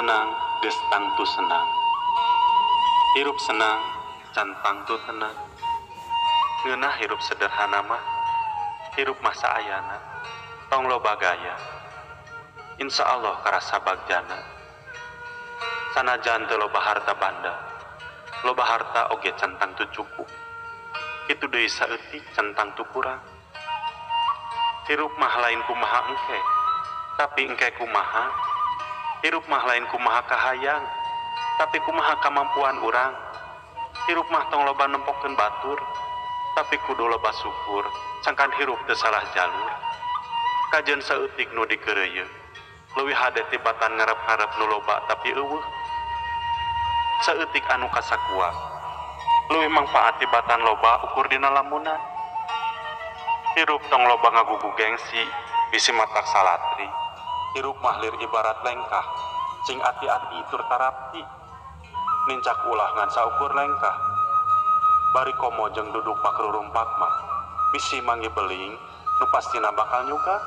Senang geus tangtu senang. Hirup senang can tangtu tenang. Ngeunah hirup sederhana mah. Hirup mah saayana. Tong loba gaya. Insya Allah karasa bagjana. Sanajan teu loba harta banda. Loba harta oge can tangtu cukup. Kitu deui saeutik can tangtu kurang. Hirup mah lain kumaha engke, tapi engke kumaha. Hirup mah lain kumaha kahayang, tapi kumaha kamampuan urang. Hirup mah tong loba nempokeun batur, tapi kudu loba syukur, sangkan hirup teu salah jalur. Kajeun saeutik nu dikeureuyeung, leuwih hade tibatan ngarep-ngarep nu loba tapi euweuh. Saeutik anu kasakuak, leuwih mangfaat tibatan loba ukur dina lamunan. Hirup tong loba ngagugu gengsi, bisi matak salatri. Hirup mah lir ibarat lengkah, sing ati-ati tur tarapti. Nincak ulah ngan saukur lengkah. Bari komo jeung duduk pakrurumpak mah, bisi manggih beling, nu pastina bakal nyugak.